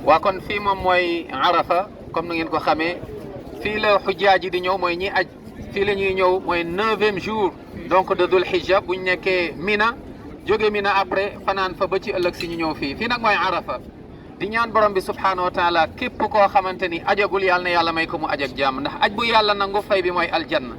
waa kon fii moom mooy Arafa comme ni ngeen ko xamee fii la xujjaaj yi di ñëw mooy ñi aj fii la ñuy ñëw mooy 9e jour donc de Dul Hijja buñ nekkee Mina jóge Mina après fanaan fa ba ci ëllëg si ñu ñëw fii nag mooy Arafa di ñaan borom bi subhanahu wa taala képp koo xamante ni ajagul yàlla na yàlla may ko mu aj ak jàmm ndax aj bu yàlla nangu fay bi mooy aljanna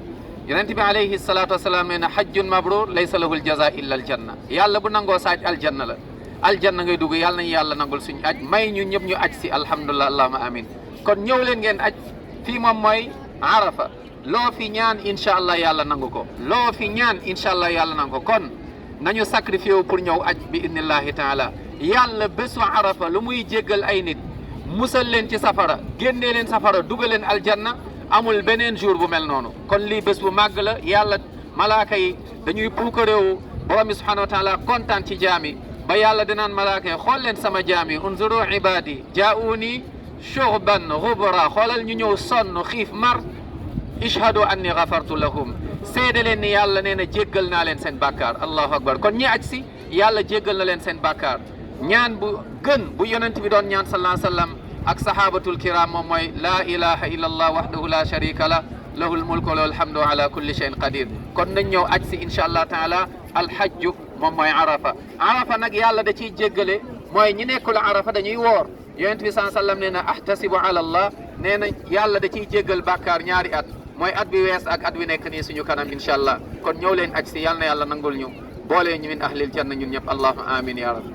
yonent bi alayhi salaatu wasalaam nee na hajjun mabrur laysa lahul jaza illa aljanna yàlla bu nangoo saaj aljanna la aljanna ngay dugg yàlla nañu yàlla nangul suñu aj may ñu ñëpp ñu aj si alhamdulilah allahumma amin kon ñëw leen ngeen aj fii moom mooy Arafa loo fi ñaan incha allah yàlla nangu ko loo fi ñaan incha allah yàlla nangu ko kon nañu sacrifié wu pour ñëw aj bi idnillahi taala yàlla bésu Arafa lu muy jéggal ay nit musal leen ci safara génnee leen safara dugal leen aljanna amul beneen jour bu mel noonu kon lii bés bu màgg la yàlla malaaka yi dañuy puukaréewu borom bi subhanahu wa taala kontaan ci jaami ba yàlla dinaan malaaka yi xool leen sama jaami unzuru ibadi jaa'uuni shurban ghubra xoolal ñu ñëw sonn xiif mar ishhadu anni ghafartu lahum seede leen ni yàlla nee na jéggal naa leen seen bàkkaar allahu akbar kon ñi aj si yàlla jéggal na leen seen bàkkaar ñaan bu gën bu yonent bi doon ñaan sallallahu alayhi wa sallam ak sahabatul kiram moom mooy laa ilaha illa allah wahdahu la sharika la lahul mulku wa lahul hamdu ala kulli shay'in qadir kon nañ ñëw aj si insha allah taala alhajju moom mooy Arafa Arafa nag yàlla da ciy jéggale mooy ñi nekkul Arafa dañuy woor yonent bi sallallahu alayhi wa sallam nee na ahtasibu ala allah nee na yàlla da ciy jéggal bàkkaar ñaari at mooy at bi wees ak at wi nekk nii suñu kanam incha allah kon ñëw leen aj si yàlla na yàlla nangul ñu boole ñu min ahlil janna ñun ñëpp allahumma amin ya rabbi